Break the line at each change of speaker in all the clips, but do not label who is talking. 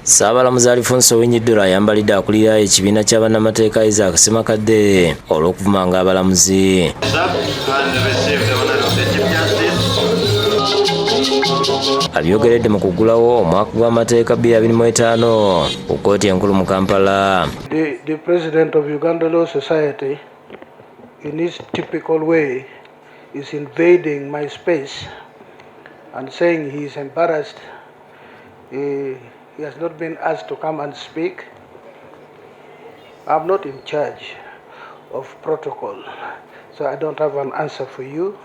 Ssaabalamuzi Alfonse Owiny Dollo ayambalidde akulira ekibiina kya bannamateeka Isaac Ssemakadde olw'okuvumanga abalamuzi. Abyogeredde mu kuggulawo omwaka gw'amateeka 2025 ku kkooti enkulu mu Kampala.
The president of Uganda Law Society, in his typical way, is invading my space and saying he is embarrassed. He has not been asked to come and speak. I'm not in charge of protocol, so I don't have an answer for you,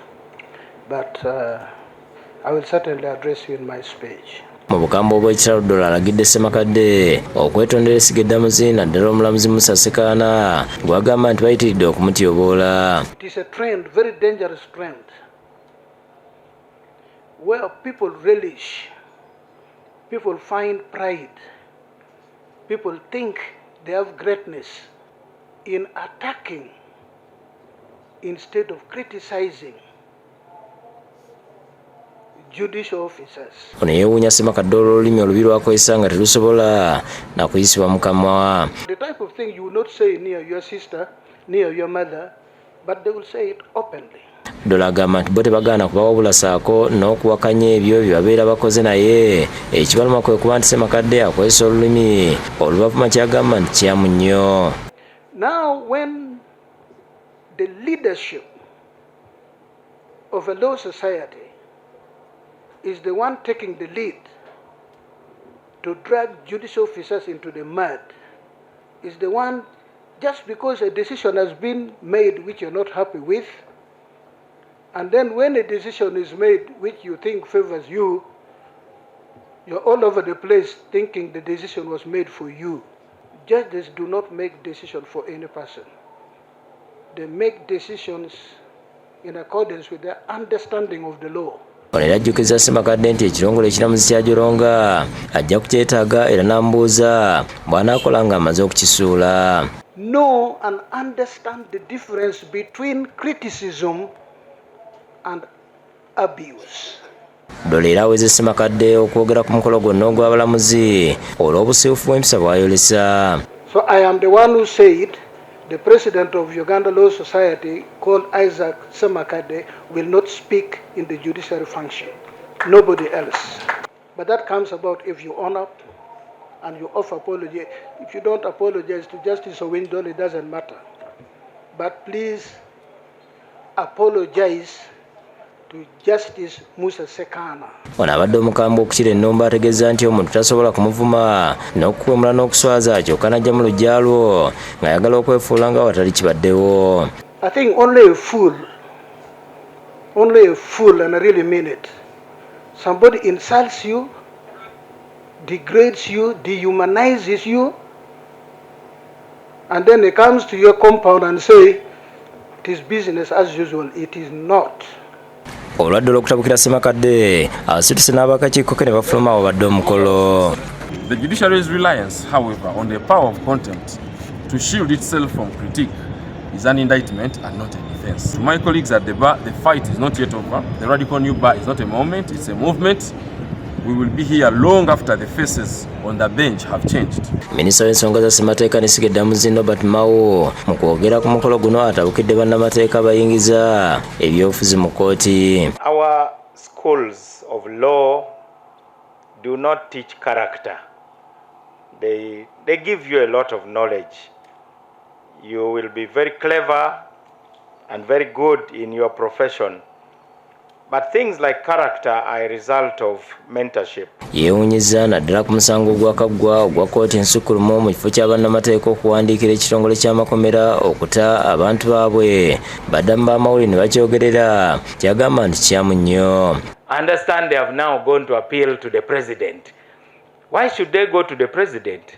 but I will certainly address you in my speech.
Mu bukambwe obw'ekitalo, Dollo alagidde Ssemakadde okwetondera essiga eddamuzi, naddala omulamuzi Musa Ssekaana gw'agamba nti bayitiridde okumutyoboola.
It is a trend, very dangerous trend, where people relish, people find pride, people think they have greatness in attacking instead of criticizing judicial officers.
Ono yeewuunya Ssemakadde olw'olulimi olubi lw'akozesa nga terusobola na kuyisibwa mu kamwa.
The type of thing you will not say near your sister, near your mother, but they will say it openly.
Dollo agamba nti bo tebagaana kubawabula ssaako n'okuwakanya ebyo bye babeera bakoze, naye ekibaluma kwe kuba nti Ssemakadde akozesa olulimi olubavuma, kyagamba nti kyamu nnyo.
Now, when the leadership of a law society is the one taking the lead to drag judicial officers into the mud, is the one, just because a decision has been made which you're not happy with, and then when a decision is made which you think favors you, you're all over the place thinking the decision was made for you. Judges do not make decision for any person. They make decisions in accordance with their understanding of the law.
Ono era ajjukiza Ssemakadde nti ekitongole ekiramuzi kyajolonga ajja kukyetaaga, era n'amubuuza bw'anaakola ng'amaze okukisuula.
Know and understand the difference between criticism and abuse.
Dollo era aweze Ssemakadde okwogera ku mukolo gwonna ogw'abalamuzi olw'obusiiwuufu bw'empisa bw'ayolesa.
So I am the one who said the president of Uganda Law Society, called Isaac Ssemakadde, will not speak in the judiciary function. Nobody else. But that comes about if you own up and you offer apology. If you don't apologize to Justice Owiny, it doesn't matter. But please apologize to Justice Musa Ssekaana.
Ono abadde omukambwe okukira ennumba, ategeeza nti omuntu tasobola kumuvuma n'okukwemula n'okuswaza, kyokka n'ajja mu luggya lwo ng'ayagala okwefuula nga watali kibaddewo.
I think only a fool, and I really mean it. Somebody insults you, degrades you, dehumanizes you, and then he comes to your compound and say, "It is business as usual." It is not.
Olwadde olw'okutabukira Ssemakadde, asituse n'abakakiiko ke ne bafuluma awabadde omukolo.
The judiciary's reliance, however, on the power of contempt to shield itself from critique is an indictment and not a defense. To my colleagues at the bar, the fight is not yet over. The Radical New Bar is not a moment, it's a movement. We will be here long after the faces on the bench have changed.
Minisita w'ensonga za ssemateeka n'essiga eddamuzi Norbert Mao mu kwogera ku mukolo guno atabukidde bannamateeka abayingiza ebyobufuzi mu kkooti.
Our schools of law do not teach character. They give you a lot of knowledge. You will be very clever and very good in your profession. But things like character are a result of mentorship.
Yeewuunyizza naddala ku musango ogwakaggwa ogwa kkooti ensukkulumu, mu kifo kya bannamateeka okuwandiikira ekitongole ky'amakomera okuta abantu baabwe, baddamu b'amawulire ne bakyogerera, kyagamba nti kyamu nnyo.
I understand they have now gone to appeal to the president. Why should they go to the president?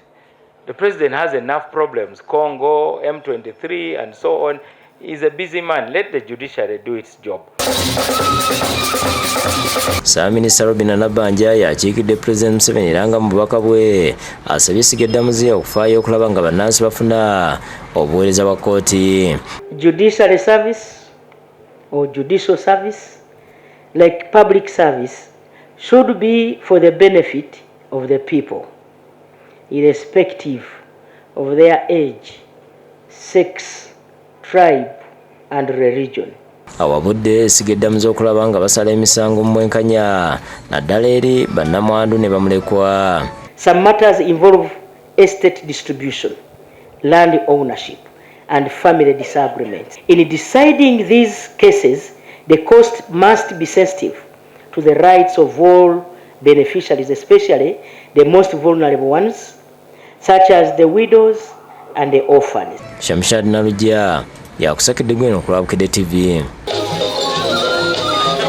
The president has enough problems: Congo, M23, and so on. He's a busy man. Let the judiciary do its job.
Ssaabaminisita Robinah Nabbanja yakiikidde Pulezidenti Museveni, era nga mu bubaka bwe asabye essiga eddamuzi okufaayo okulaba nga bannansi bafuna obuweereza bwa kkooti.
Judiciary service or judicial service, like public service, should be for the benefit of the people. irrespective of their age, sex, tribe and religion.
Awabudde essiga eddamuzi okulaba nga basala emisango mu bwenkanya naddala eri bannamwandu ne bamulekwa.
Some matters involve estate distribution, land ownership and family disagreements. In deciding these cases, the court must be sensitive to the rights of all beneficiaries, especially the most vulnerable ones, such as the widows and the orphans.
Shamshad Nalujja yakusakidde gweno ku Lwabukedde TV.